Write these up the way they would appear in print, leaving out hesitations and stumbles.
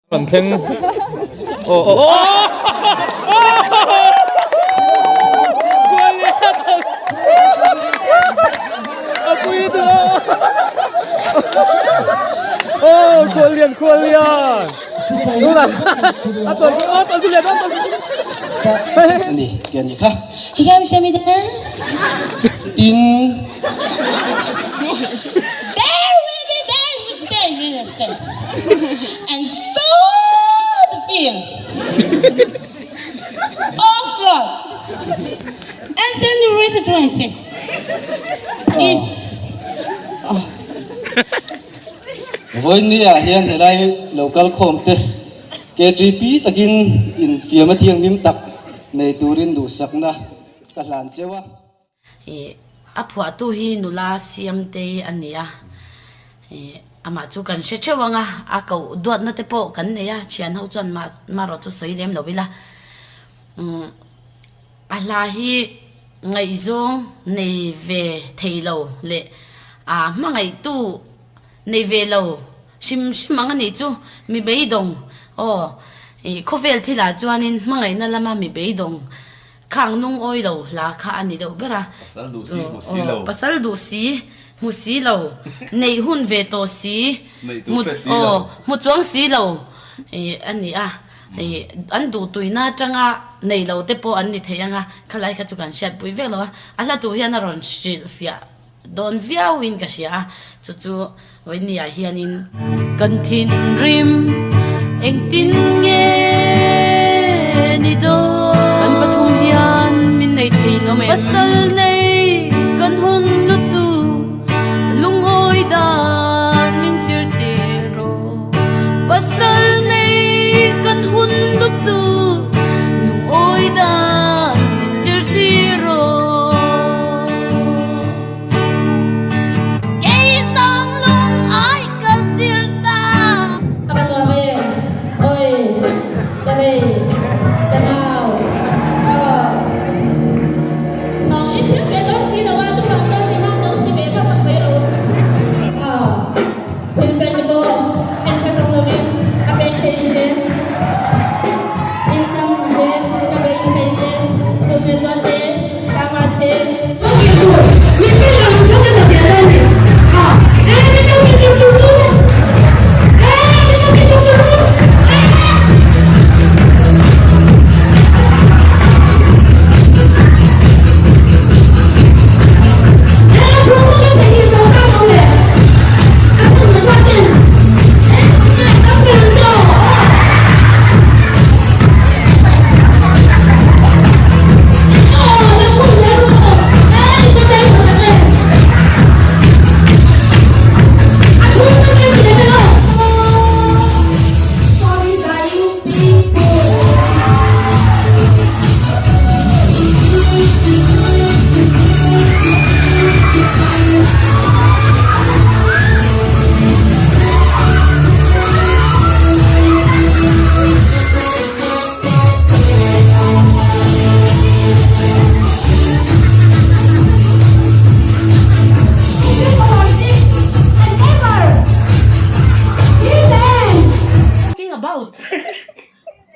Kan thleng aw aw aw khuallian khuallian Ani ti ani kha. Tin. There will be days we stay in the same and so the field of road and celebrated righteous is Vawiin ah hian helai lo kal khawm te KTP takin infiam a thianghlim tak nei turin duhsakna ka hlan cheu a. Ih a phuahtu hi nula Siamtei a ni a, ih amah chu kan hre theuh ang a, a koh duatna te pawh kan nei a, thian ho chuan mah marawh chu sawi lem lo ila. Umm a hla hi ngaihzawng nei ve thei lo leh a hmangaihtu nei ve lo hrim hrim ang a nih chu mi beidawng aw ih khawvel thilah chuanin hmangaihna lama mi beidawng Khang lungawi lo hla kha a ni deuh ber a. Pasal duh si hmu si lo. Pasal duh si hmu si lo, neih hun ve tawh si, Neih tur hre si lo. Hmu chuang si lo a ni a. An duh tuina atanga nei lo te pawh an ni thei ang a, khalai kha chu kan hriatpui vek lo a. A hla tur hian a rawn hrilhfiah Dawn viauin ka hria a, chu chu Vawinia hianin. Kan thinrim engtin nge ni dawn? Kan pathum hian min nei thei nawm em? Pasal nei kan hun lutuk lungawi dan min zirtir rawh. Pasal nei kan hun lutuk lungawi dan min zirtir rawh.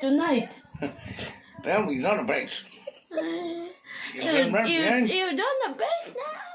Tonight. Tell me, you're on the base. You, you, you're on the base now.